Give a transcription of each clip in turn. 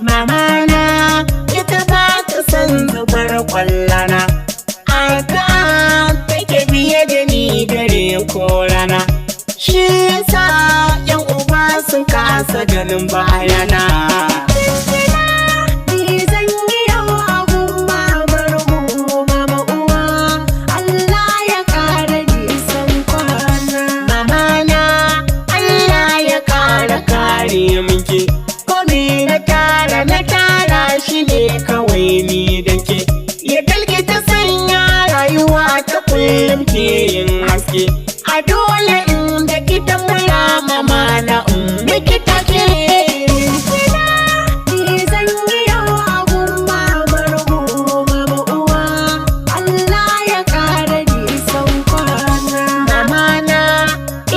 Mama na ita ba ta san zubar kwallana. Aka take biye da ni dare ko rana. Shi yasa yan uba sun kasa ganin bayana. Ni zan yi yau abun mamar mu mama uwa, Allah ya ƙara nisan kwana. Mama na, Allah ya kara kare miki. Komi na tara, na tara shi ne kawai ni da ke. Ya dalki ta sanya rayuwa ta kullum ke yin haske. A dole in da ki mura, mama na, in miki take. Ni zan yi yau abun mamar mu mama uwa, Allah ya ƙara nisan kwana. Mama na,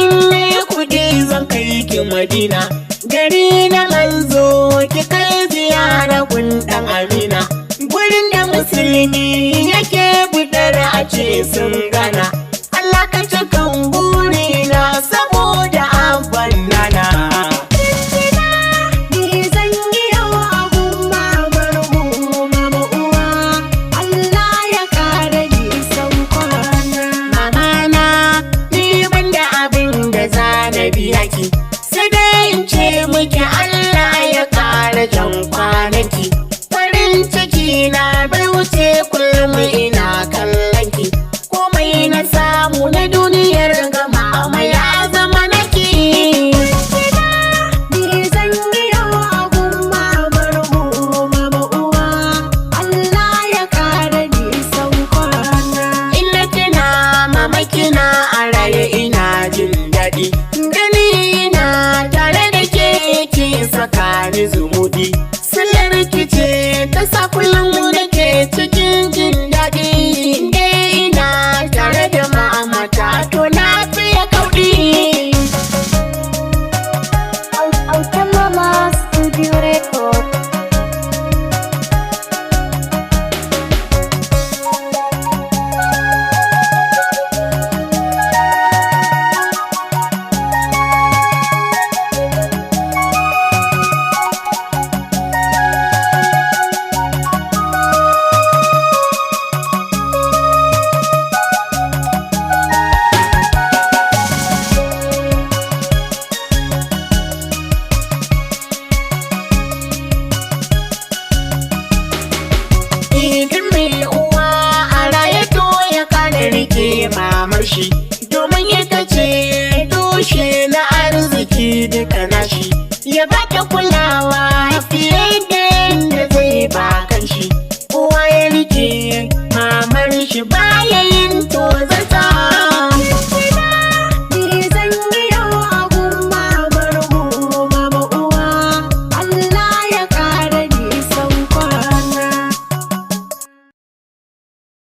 in ne kuɗi zan kai ki Madina. Gari na manzo ki kai ziyara gun ɗan Amina. Gurin da musulmi yake budar a ce sun gana. Allah ka cikan burina saboda abban nana. Ni zan yi yau abun mamar mu mama uwa, Allah ya ƙara nisan kwana. Mama na, ni banda abin da za na biya ki. Sai dai in ce miki Allah ya ƙara jan kwanaki. Farin ciki na bai wuce kullum ina kallon ki. Komai na samu na duniyar gama ya zama naki. Ni zan yi yau abun mamar mu mama uwa, Allah ya ƙara nisan kwana. Ina kina mama, kina a raye, ina jin daɗi. Gani na tare da ke ki saka ni zumuɗi.